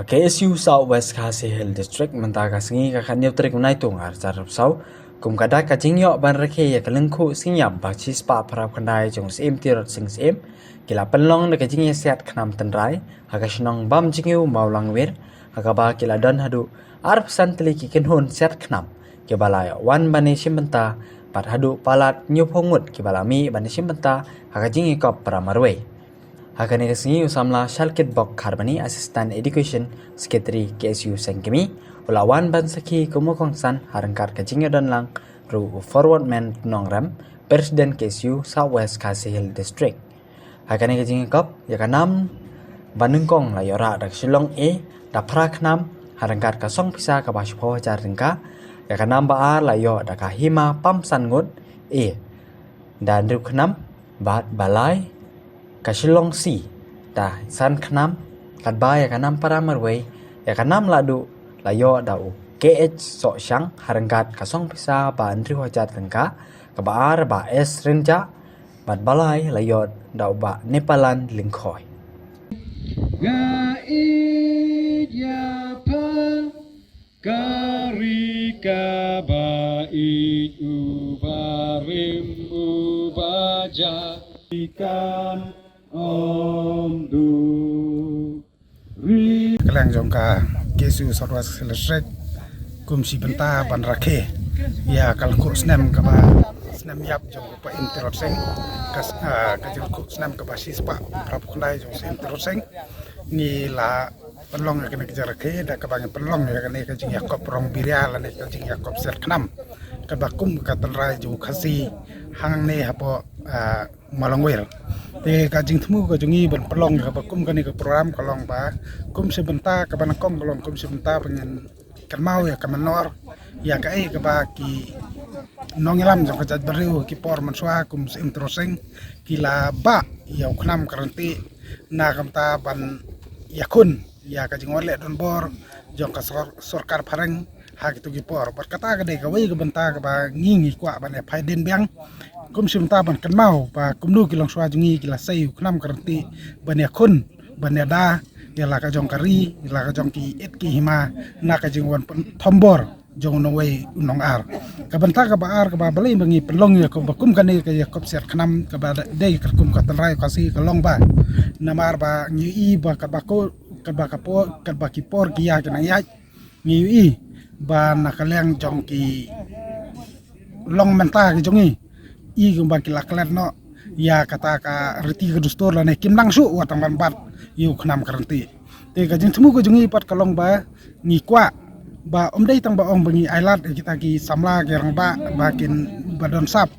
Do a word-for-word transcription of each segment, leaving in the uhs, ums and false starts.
Ka K S U South West Khasi Hills District mynta ka sngi ka khatñiew tarik u Naitung ar hajar arphew saw, kum ka dak ka jingïoh ban rakhe ïa ka lyngkhuh sngi ïap ba shispah phraphew khyndai jong u Syiem Tirot Sing Syiem, ki la pynlong da ka jingïasiat khnam tynrai ha ka shnong Bam Jngew Mawlangwir, ha kaba ki la don haduh arphew san tylli ki kynhun siat khnam kiba la ïoh wan ban ïashim bynta, bad haduh palat hynñiewphew ngut kiba la mih ban ïashim bynta ha ka jingïakop para marwei. Ha kane ka sngi u samla Shalkitbok Kharbani, Assistant Education Secretary K S U Sengkmie, u la wan ban sakhi kum u kongsan ha ryngkat ka jingïadonlang ruh u Forwardman Nongrem, President K S U South West Khasi Hills District. Ha kane ka jingïakop, ïa ka nam banyngkong la ïoh rah da ka Shillong A da phra khnam, ha ryngkat ka song pisa kaba shiphew hajar tyngka. Ïa ka nam ba ar la ïoh da ka Hima Pamsanngut A da hynriew khnam, bad ba lai ka Shillong C da san khnam, katba ïa ka nam para marwei, ïa ka nam lahduh la ïoh da u K H Sohshang ha ryngkat ka song pisa ba hynriew hajar tyngka, kaba ar ba S Rynjah, bad ba lai la ïoh da u Bah Nepalan Lyngkhoi. Nga ïeit ïa pha, ka ri kaba ïeit, u barim u baja, kan ym duh. Ka liang jong ka K S U South West Khasi Hills District, kum shi bynta ban rakhe ïa ka lyngkhuh snem kaba snem ïap jong u Bah Im Tirot Sing, ka s-, ah, ka jinglyngkhuh snem kaba shispah phraphew khyndai jong u Syiem Tirot Sing, ngi la pynlong ïa kane ka jingrakhe da kaba ngi pynlong ïa kane ka jingïakop rong biria lane ka jingïakop siat khnam, kaba kum ka tynrai jong u Khasi hangne hapoh, ah, Mawlangwir. Te ka jingthmu ka jong ngi ban pynlong ïa kaba kum kane ka program ka long ba kum shi bynta, kaba nyngkong ka long kum shi bynta ba ngin kynmaw ïa ka mynnor, ïa kaei kaba ki nongïalam jong ka jaitbynriew ki por mynshuwa kum u Syiem Tirot Sing ki la bah ïa u khnam ka ryntih na ka bynta ban ïakhun ïa ka jingwan leh donbor jong ka sor-, sorkar phareng ha kito ki por. Bad kata ka dei kawei ka bynta kaba ngi ngi kwah ban ïa phai dien biang kum shi bynta ban kynmaw ba kumno ki longshuwa jong ngi ki la sei u khnam ka ryntih ban ïakhun, ban ïada ïa la ka jong ka ri, ïa la ka jong ki it ki hima na ka jingwan pyn-, thombor jong u nongwei u nongar. Ka bynta kaba ar kaba balei ba ngi pynlong ïa kaba kum kane ka ïakop siat khnam kaba dei katkum ka tynrai Khasi ka long ba namar ba ngi i ba kaba ko, kaba ka por, kaba ki por ki ïa ki nang ïaid, ngi i ba na ka liang jong ki long mynta ki jong ngi, i kumba ki la klet noh ïa kata ka riti ka dustur lane kim nang shuh wat tang ban bat ïa u khnam ka ryntih. Te ka jingthmu ka jong ngi pat ka long ba ngi kwah ba ym dei tang ba ong ba ngi ailad ïa kita ki samla ki rangbah ba kin ba don sap.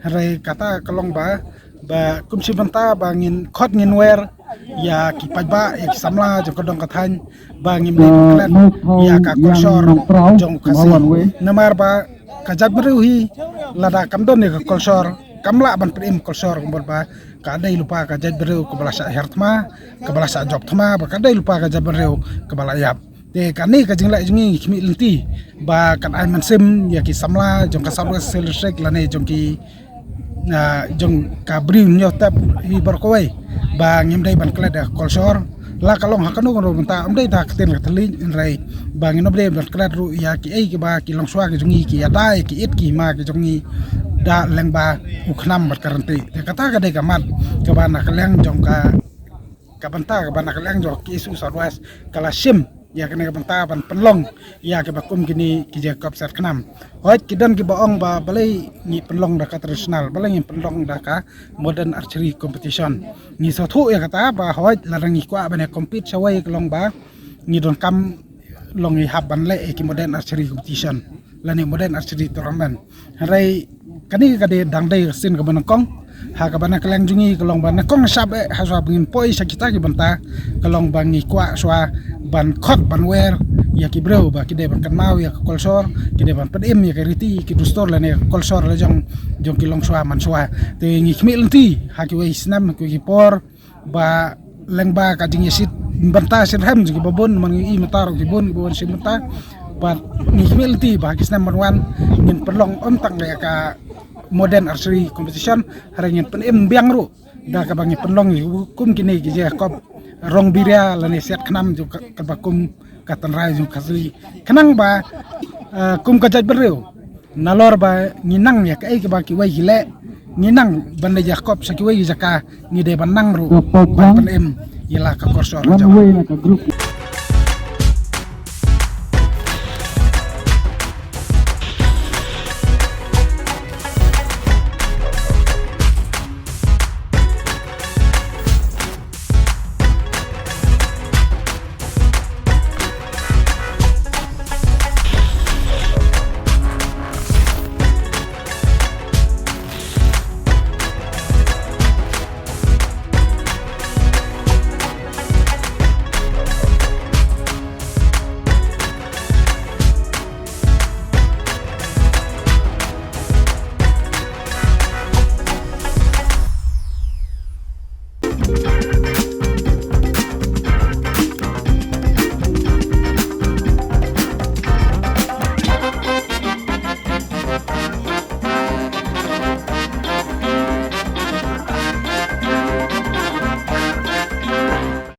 Hynrei kata ka long ba, ba kum shi bynta ba ngin khot ngin wer ïa ki paidbah, ïa ki samla jong ka dong ka thaiñ ba ngim dei ban klet ïa ka kolshor jong u Khasi. Namar ba ka jaitbynriew hi lada kam don ïa ka kolshor, kam lah ban pynim kolshor kumba ba ka dei lypa ka jaitbynriew kaba la shah her thma, kaba la shah jop thma, ba ka dei lypa ka jaitbynriew kaba la ïap. Te kane ka jingleh jong ngi ngi khmih lynti ba kan ai mynsiem ïa ki samla jong ka South West Khasi Hills District lane jong ki, ah, jong ka Bri u Hynñiewtep hi baroh kawei ba ngim dei ban klet ïa ka kolshor. La ka long ha kano kano bynta, ym dei da ka ktien ka thylliej, hynrei ba ngin ym dei ban klet ruh ïa kiei kiba ki longshuwa ki jong ngi ki ïada ïa ki it ki hima ki jong ngi da lyngba u khnam bad ka ryntih. Te kata ka dei ka mat kaba na ka liang jong ka, ka bynta kaba na ka liang jong ka K S U South West ka la shim ïa kane ka bynta ban pynlong ïa kiba kum kine ki jingïakop siat khnam. Hooid ki don kiba ong ba balei ngi pynlong da ka traditional, balei ngi pynlong da ka modern archery competition. Ngi sngewthuh ïa kata ba hooid lada ngi kwah ban ïa compete shawei ka long ba ngi donkam long ngi hap ban leh ïa ki modern archery competition lane modern archery tournament. Hynrei kane ka dei dang dei ka sien kaba nyngkong. Ha kaba na ka liang jong ngi ka long ba nyngkong shuwa eh, ha shuwa ba ngin poi sha kita ki bynta ka long ba ngi kwah shuwa ban khot ban wer ïa ki briew ba ki dei ban kynmaw ïa ka kolshor, ki dei ban pynim ïa ka riti ki dustur lane ka kolshor la jong, jong ki longshuwa manshuwa. Te ngi khmih lynti ha kiwei snem ha kiwei ki por ba lyngba ka jingïashim bynta shitrhem jong kiba bun, man ngi i mynta ruh ki bun kiba wan shim bynta. Bad ngi khmih lynti ba ha ki snem ban wan ngin pynlong ym tang ïa ka modern archery competition, hynrei ngin pynim biang ruh da kaba ngi pynlong ïa kum kine ki jingïakop rong biria lane siat khnam jong ka, kaba kum ka tynrai jong ka Khasi. Khnang ba, eh, kum ka jaitbynriew, nalor ba ngi nang ïa kaei kaba kiwei ki leh, ngi nang ban da ïakop sha kiwei ki jaka, ngi dei ban nang ruh ban pynim ïa la ka korsor jong.